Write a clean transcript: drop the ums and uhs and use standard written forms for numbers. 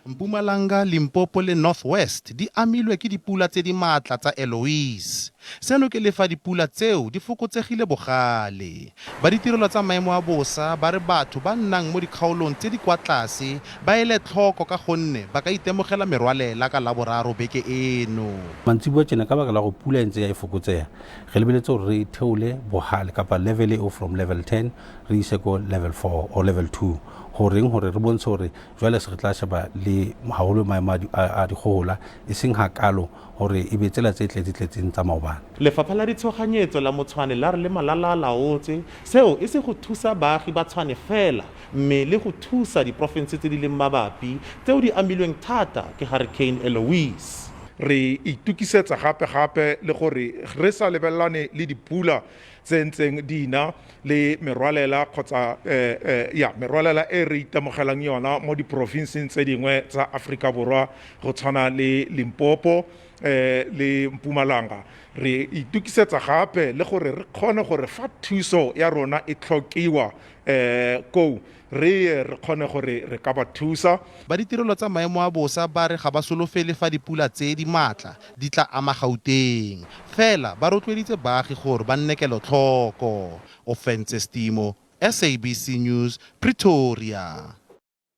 Mpumalanga, Limpopo le North West di amilwe ke dipula tse di maatla tsa Eloise. Seno ke le fa dipula tseo di fokotsegile bogale. Ba ditirelo tsa maemo a bosa ba re batho ba nnang mo dikgaolong tse di kwa tlase ba ele tlhoko ka gonne ba ka itemogela merwalela ka Laboraro beke eno. Mantsiboa tjena ka baka la gore pula e ntse ya e fokotseha, re lebeletse gore re theole bohale kapa level eo from level 10 re ise ko level 4 or level 2. Goreng? Gore re bontshe gore jwale se re tla sheba le haholo maemo a dikgohola e seng hakalo gore e be tsela tse tletse-tletseng tsa maobane. Lefapha la Ditshoganyetso la Motshwane la re le malala-a-laotswe, seo e se go thusa baagi ba Tshwane fela mme le go thusa diporofense tse di leng mabapi tseo di amilweng thata ke Hurricane Eloise. Re itokisetsa gape-gape le gore re sa lebelelane le dipula tse ntseng di na le merwalela kgotsa ya merwalela e re itemogelang yona mo diporofenseng tse dingwe tsa Aforika Borwa go tshwana le Limpopo le Mpumalanga. Re itokisetsa gape le gore re kgone gore fa thuso ya rona e tlhokiwa koo re ye re kgone gore re ka ba thusa. Ba ditirelo tsa maemo a bosa ba re ga ba solofele fa dipula tse di maatla di tla ama Gauteng, fela ba rotloeditse baagi gore ba nne kelotlhoko. Ofentse Stimo, SABC News, Pretoria.